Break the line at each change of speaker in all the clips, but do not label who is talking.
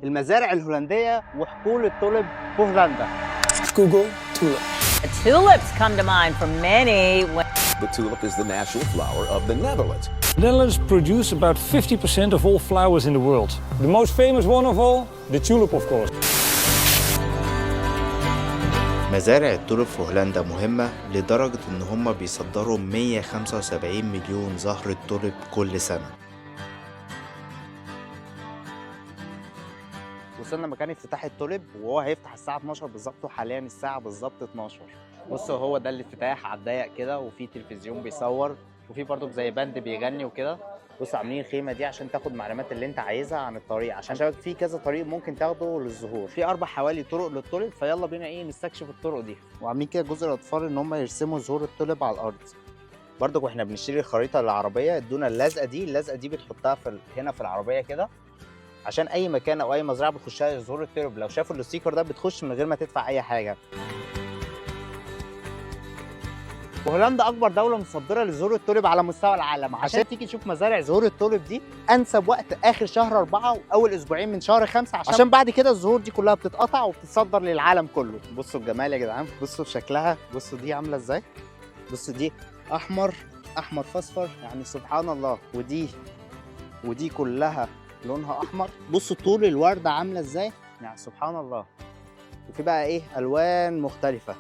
المزارع الهولندية وحقول التوليب في هولندا.
Google tulip.
Tulips come to mind for many.
The tulip is the national flower of the Netherlands.
The Netherlands produce about 50% of all flowers in the world. The most famous one of all, the tulip, of course.
مزارع التوليب في هولندا مهمة لدرجة إن هم بيصدروا 175 مليون زهرة توليب كل سنة. وصلنا مكان افتتاح التوليب، وهو هيفتح الساعة 12 بالظبط، وحاليا الساعة بالظبط 12. بصوا هو ده الافتتاح على الضيق كده، وفي تلفزيون بيصور، وفي برضو زي band بيغني وكده. بصوا عاملين الخيمة دي عشان تاخد معلومات اللي انت عايزها عن الطريق، عشان في كذا طريق ممكن تاخده للزهور، في 4 حوالي طرق للتوليب، فيلا بينا ايه نستكشف الطرق دي. وعاملين كده جزء الاطفال ان هم يرسموا زهور التوليب على الارض. برضو واحنا بنشتري الخريطة العربية ادونا اللزقة دي، اللزقة دي بتحطها في هنا في العربية كده، عشان اي مكان او اي مزرعة بتخشها زهور التوليب لو شافوا ال sticker ده بتخش من غير ما تدفع اي حاجة. وهولندا اكبر دولة مصدره لزهور التوليب على مستوى العالم. عشان تيجي تشوف مزارع زهور التوليب دي انسب وقت اخر شهر 4 واول اسبوعين من شهر 5، عشان بعد كده الزهور دي كلها بتتقطع وبتتصدر للعالم كله. بصوا الجمال يا جدعان، بصوا شكلها، بصوا دي عامله ازاي، بصوا دي احمر احمر فاصفر، يعني سبحان الله. ودي كلها لونها احمر. بصوا طول الورده عامله ازاي، يعني سبحان الله. وفي بقى ايه الوان مختلفة.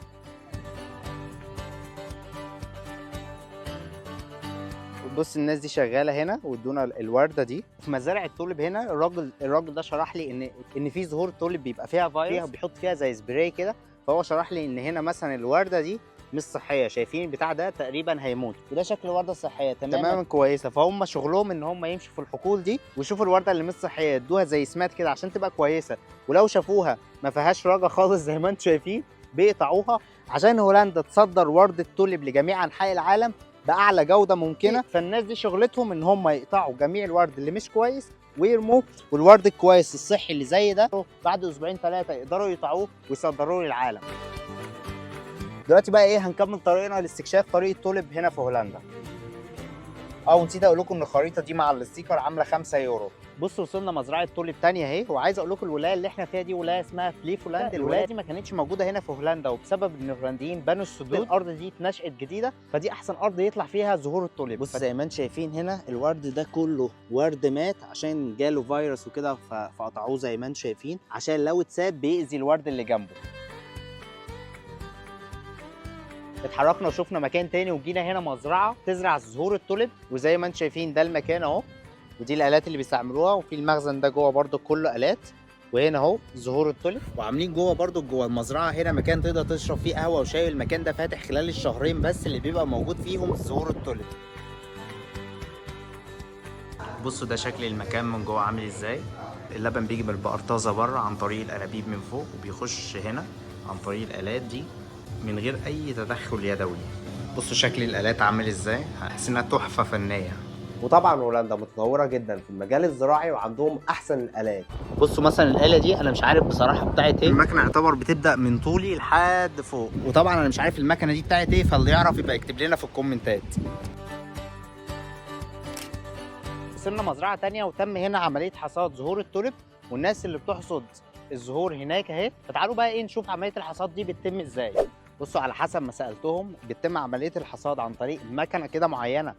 بص الناس دي شغالة هنا وادونا الورده دي. في مزارع التوليب هنا الراجل ده شرح لي ان في زهور توليب بيبقى فيها فيروس، بيحط فيها زي سبراي كده، فهو شرح لي ان هنا مثلا الورده دي مش صحية، شايفين البتاع ده تقريبا هيموت، وده شكل ورده صحية تماما كويسة. فهم شغلهم ان هم يمشوا في الحقول دي ويشوفوا الورده اللي مش صحية يدوها زي سماد كده عشان تبقى كويسة، ولو شافوها ما فيهاش رجا خالص زي ما انتم شايفين بيقطعوها، عشان هولندا تصدر ورده توليب لجميع انحاء العالم باعلى جوده ممكنة. فالناس دي شغلتهم ان هم يقطعوا جميع الورد اللي مش كويس ويرموه، والورد الكويس الصحي اللي زي ده بعد اسبوعين 3 يقدروا يقطعوه ويصدروه للعالم. دلوقتي بقى ايه هنكمل طريقنا لاستكشاف طريق التوليب هنا في هولندا. ونسيت اقول لكم ان الخريطة دي مع ال sticker عامله 5 يورو. بصوا وصلنا مزرعة توليب تانية اهي، وعايز اقول لكم الولاية اللي احنا فيها دي ولاية اسمها فليفولاند. الولاية دي ما كانتش موجودة هنا في هولندا، وبسبب ان الهولنديين بنوا السدود الارض دي اتنشأت جديدة، فدي احسن ارض يطلع فيها زهور التوليب. بصوا زي ما انتم شايفين هنا الورد ده كله ورد مات عشان جاله فيروس وكده، فقطعوه زي ما انتم شايفين، عشان لو اتساب بيأذي الورد اللي جنبه. اتحركنا وشفنا مكان تاني وجينا هنا مزرعة تزرع زهور التوليب، وزي ما انتم شايفين ده المكان اهو، ودي الالات اللي بيستعملوها، وفي المخزن ده جوه برده كله الات، وهنا اهو زهور التوليب. وعاملين جوه برده جوه المزرعة هنا مكان تقدر تشرب فيه قهوة وشاي. المكان ده فاتح خلال الشهرين بس اللي بيبقى موجود فيهم زهور التوليب. بصوا ده شكل المكان من جوه عامل ازاي. اللبن بيجي من البقر طازة بره عن طريق الانابيب من فوق، وبيخش هنا عن طريق الالات دي من غير اي تدخل يدوي. بصوا شكل الالات عامل ازاي، هحس انها تحفة فنية.
وطبعا هولندا متطورة جدا في المجال الزراعي وعندهم احسن الالات.
بصوا مثلا الاله دي انا مش عارف بصراحة بتاعت ايه. المكنه يعتبر بتبدا من طولي لحد فوق، وطبعا انا مش عارف المكنه دي بتاعت ايه، فاللي يعرف يبقى يكتب لنا في الكومنتات. وصلنا مزرعة تانية وتم هنا عملية حصاد زهور التوليب، والناس اللي بتحصد الزهور هناك اهي. فتعالوا بقى ايه نشوف عملية الحصاد دي بتتم ازاي. بصوا على حسب ما سالتهم بتتم عملية الحصاد عن طريق مكنه كده معينة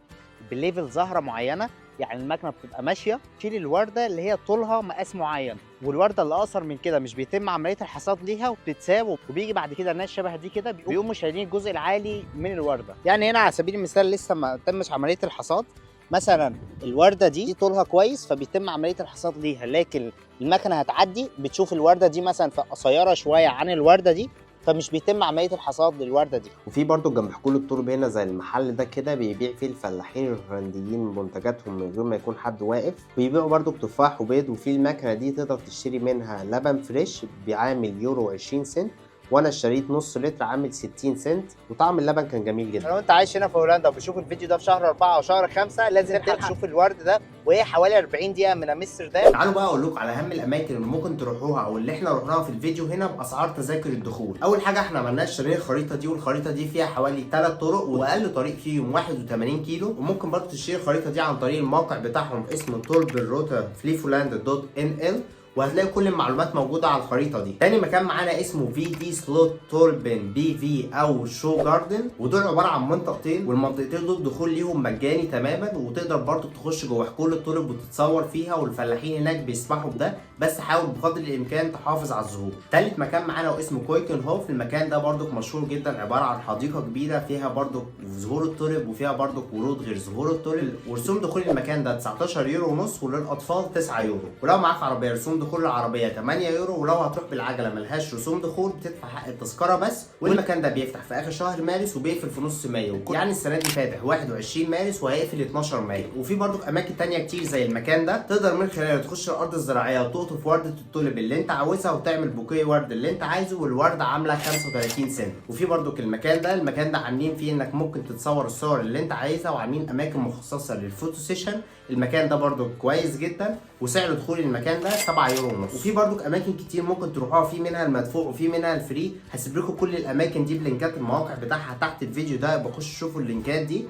ب level زهره معينة، يعني المكنه بتبقى ماشية تشيل الورده اللي هي طولها مقاس معين، والورده اللي اقصر من كده مش بيتم عملية الحصاد ليها وبتتساب، وبيجي بعد كده ناس شبه دي كده بيقوموا شايلين الجزء العالي من الورده. يعني هنا على سبيل المثال لسه ما تمش عملية الحصاد، مثلا الورده دي طولها كويس فبيتم عملية الحصاد ليها، لكن المكنه هتعدي بتشوف الورده دي مثلا قصيرة شوية عن الورده دي، فمش بيتم عملية الحصاد للورده دي.
وفي برضو جنب حقول التوليب هنا زي المحل ده كده بيبيع فيه الفلاحين الهولنديين منتجاتهم من غير ما يكون حد واقف، ويبيعوا برضو تفاح وبيض. وفي المكنه دي تقدر تشتري منها لبن fresh بعامل يورو 20 سنت، وانا اشتريت نص لتر عامل 60 سنت، وطعم اللبن كان جميل جدا.
لو انت عايش هنا في هولندا وبتشوف الفيديو ده في شهر 4 او شهر 5 لازم تلحق تشوف الورد ده، وهي حوالي 40 دقيقة من امستردام.
تعالوا بقى اقول لكم على اهم الاماكن اللي ممكن تروحوها او اللي احنا رحناها في الفيديو هنا باسعار تذاكر الدخول. اول حاجة احنا عملناها اشترينا الخريطة دي، والخريطه دي فيها حوالي 3 طرق، واقل طريق فيهم 81 كيلو. وممكن برضه تشتري الخريطة دي عن طريق الموقع بتاعهم اسمه Tulpenroute Flevoland dot nl، وهتلاقي كل المعلومات موجودة على الخريطة دي. تاني مكان معانا اسمه VD Slot Tulpen BV او Show Garden، ودول عبارة عن منطقتين، والمنطقتين دول دخول ليهم مجاني تماما، وتقدر برضو تخش جوه حقول التولب وتتصور فيها، والفلاحين هناك بيسمحوا بده، بس حاول بقدر الامكان تحافظ على الزهور. تالت مكان معانا واسمه Keukenhof. المكان ده برضو مشهور جدا، عبارة عن حديقة كبيرة فيها برضو زهور التولب وفيها برضو ورود غير زهور التولب، ورسوم دخول المكان ده 19 يورو ونص، وللاطفال 9 يورو، ولو معاك عربية رسوم دخول العربية 8 يورو، ولو هتروح بالعجله ملهاش رسوم دخول، بتدفع حق التذكرة بس. والمكان ده بيفتح في اخر شهر مارس وبيقفل في نص مايو، يعني السنة دي فاتح 21 مارس وهيقفل 12 مايو. وفي برضو اماكن تانية كتير زي المكان ده تقدر من خلاله تخش الارض الزراعية وتقطف ورده التولب اللي انت عاوزها وتعمل بوكيه ورد اللي انت عايزه، والورده عامله 35 سنت. وفي برضو المكان ده عاملين فيه انك ممكن تتصور الصور اللي انت عايزها، وعاملين اماكن مخصصة لل photo session. المكان ده برضو كويس جدا، وسعر دخول المكان ده 7 يورو ونص. وفي برضو اماكن كتير ممكن تروحوها، في منها المدفوع وفي منها ال free. هسيب لكم كل الاماكن دي بلينكات المواقع بتاعها تحت الفيديو ده، بخش شوفوا اللينكات دي.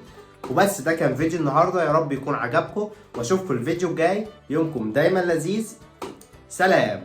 وبس ده كان فيديو النهارده، يا رب يكون عجبكم، واشوفكم الفيديو الجاي. يومكم دايما لذيذ، سلام.